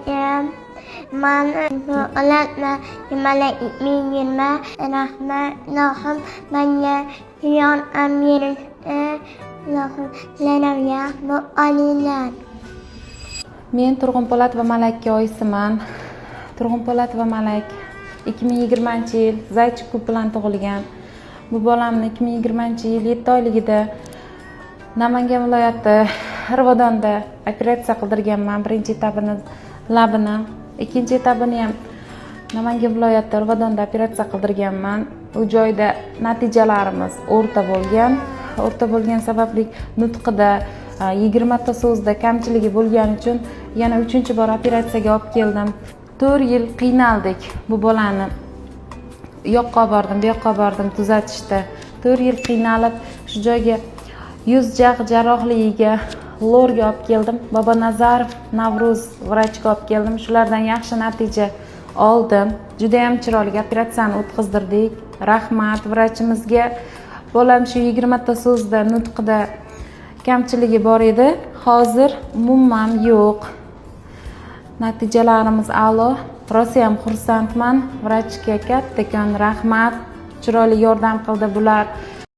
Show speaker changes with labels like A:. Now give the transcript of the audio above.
A: Alaykum. Man ularni 2020, rahmat, Ilohim menga yordam berishdi. Ilohim, sizlar yaxshi olinglar.
B: Men Turg'un Po'latova Malakka oyisiman. Turg'un Po'latova Malak 2020-yil зайчик губ bilan tug'ilgan. Bu bolamni 2020-yil 7 oyligida Namangan viloyati G'irvodonda operatsiya qildirganman. Birinchi etapini, labini, ikkinchi etapini ham Namangan viloyati G'irvodonda operatsiya qildirganman. U joyda natijalarimiz o'rta bo'lgan. O'rta bo'lgani sababli nutqida 20 ta so'zda kamchiligi bo'lgani uchun yana uchinchi bor operatsiyaga olib keldim. 4 yil qiynaldik bu bolani. U yoqqa olib bordim, bu yoqqa olib bordim tuzatishda. 4 yil qiynalib, shu joyga, yuz jag' jarrohligiga, lorga olib keldim. Bobonazarov Navruz vrachga olib keldim. Shulardan yaxshi natija oldim. Judayam chiroyli operatsiyani o'tkazdirdik. Rahmat vrachimizga. Bolam shu 20 ta so'zda nutqida kamchiligi bor edi, hozir umuman yo'q. Natijalarimiz a'lo. Rosayam xursandman. Vrachga kattakon rahmat, chiroyli yordam qildi bular.